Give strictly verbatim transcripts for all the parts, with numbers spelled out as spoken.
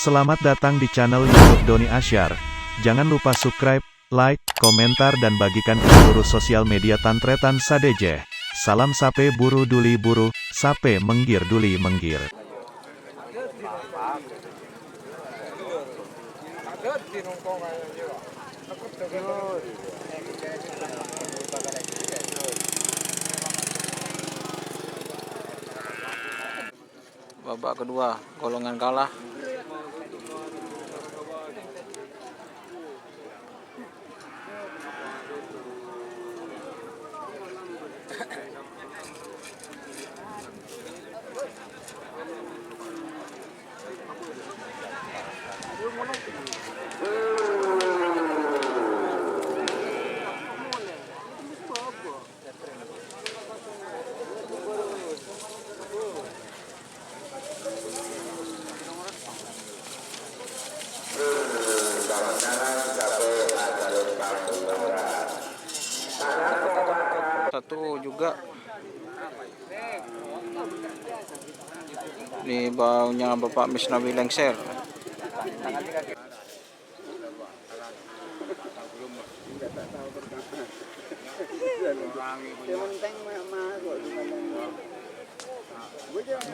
Selamat datang di channel YouTube Doni Asyar. Jangan lupa subscribe, like, komentar, dan bagikan ke seluruh sosial media tan-tarètan sadhâjâ. Salam sapè buru duli buru, sapè mèngghir duli mèngghir. Babak kedua, golongan kalah. Satu juga. Ini baunya Bapak Misnawi lengser.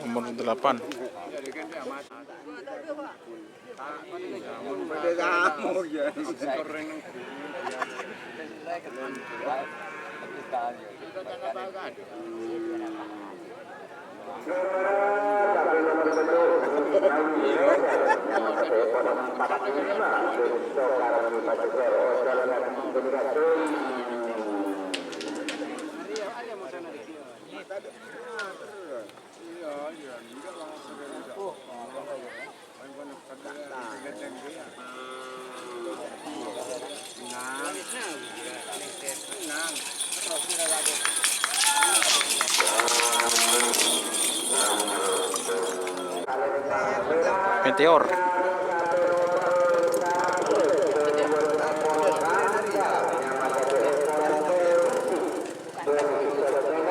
Nomor delapan. Meteor.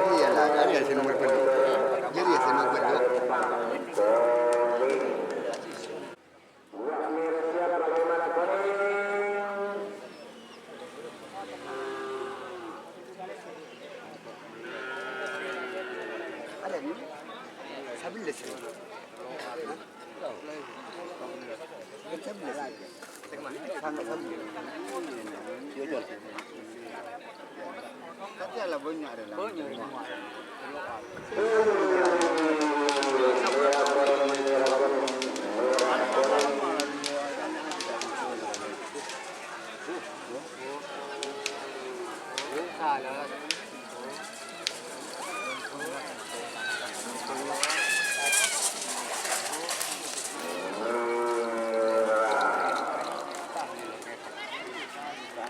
Iyâ, la, arèya sè nomer bâllu'. Jârèya sè nomer bâllu'. Ada ni? Sabellâs ni. Hah? Sabellâs. Sangat sabellâs. Jujur. Kata lah banyak ada lah. Banyak.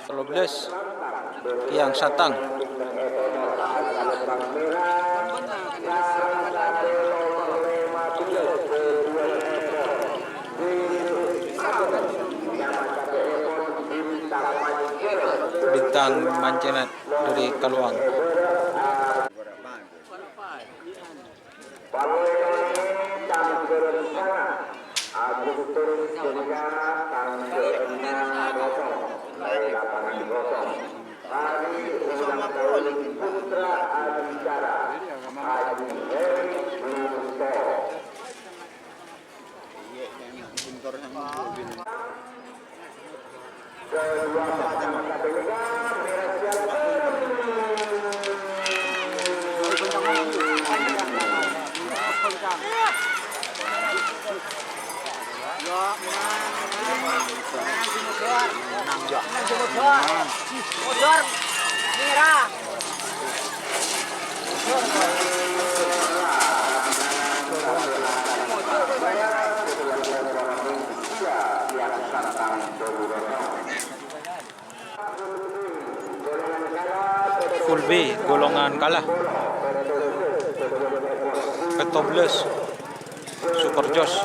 Tello bellâs, Kèyang Satang. Bintang Mancenat dâri Kaluwang. Full B, golongan kalah. Petto bellâs, Super Jos.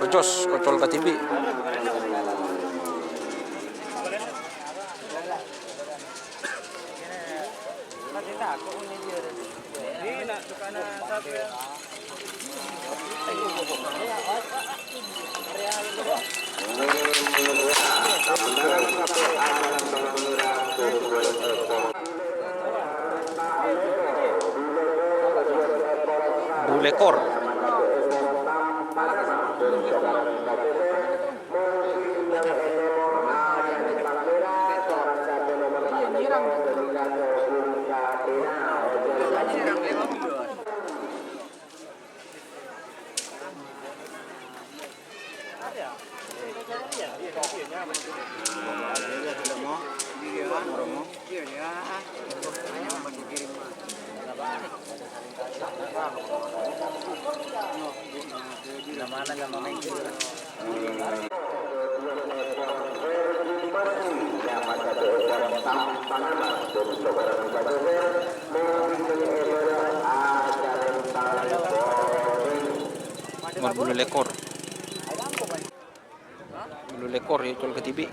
Jos, ocol kadhibi'. Dulekor. Nomor bulu lekor. Bulu lekor, ya, ocol kadhibi'.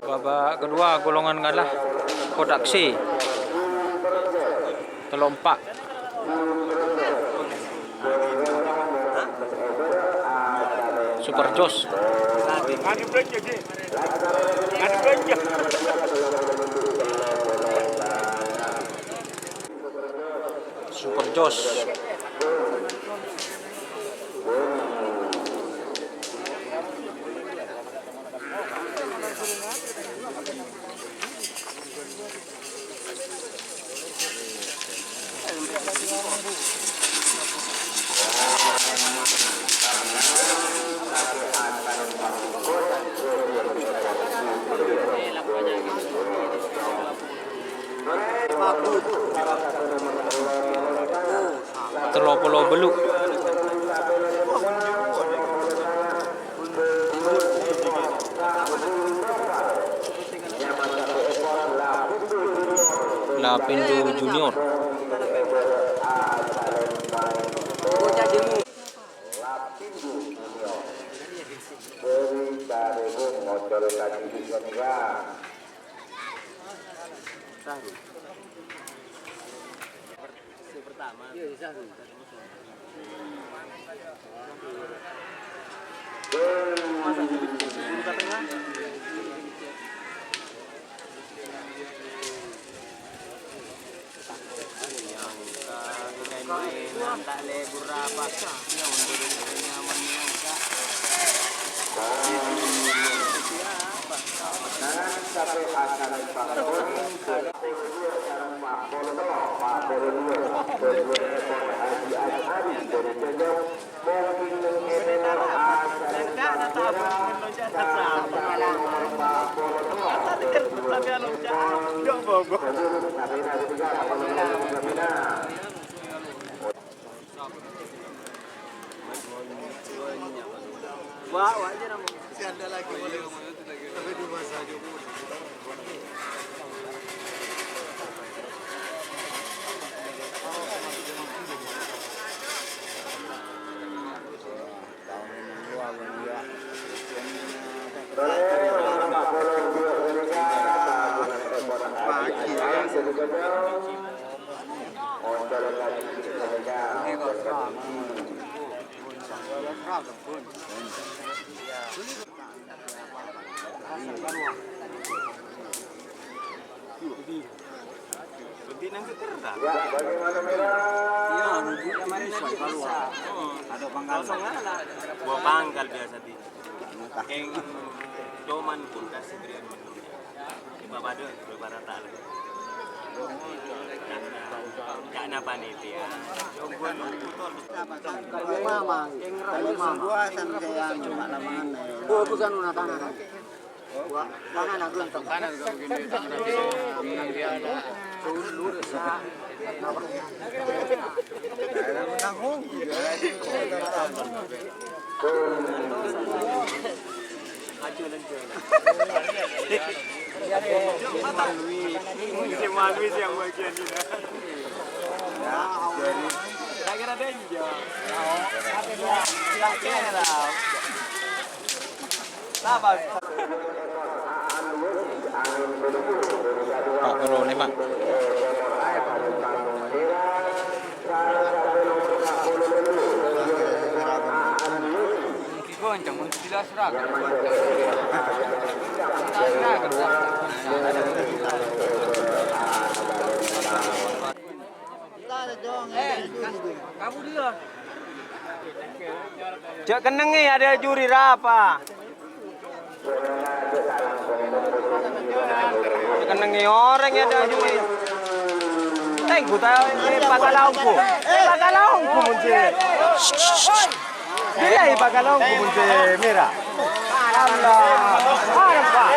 Babak kedua, golongan kalah kotak C. Tello empa'. Super Jos. Super Jos. Tello polo bâllu'. Lapindu Junior. Iya, anu, Bu, kemarin lagi bisa. Ada pangkal. Kosong aja. Bawa pangkal biasa di. Yang cuman kulkas berian menu. Cuma pada rata-rata lah. Cakna panitia. Kalau mama, kalau mama. Buah sampeyan cuma lamangan. Oh, bukan una tangan. Pak, kalau ini, Pak. Jhâ' kennengngè adâ' juri rapa. Jhâ' kennengngè orèng adâ' juri. Tèngghu ta' èpakala ongghu. Èpakala ongghu mon jhâ'. Bilâ èpakala ongghu mon jhâ' mèra. Allah. Arep, Pak.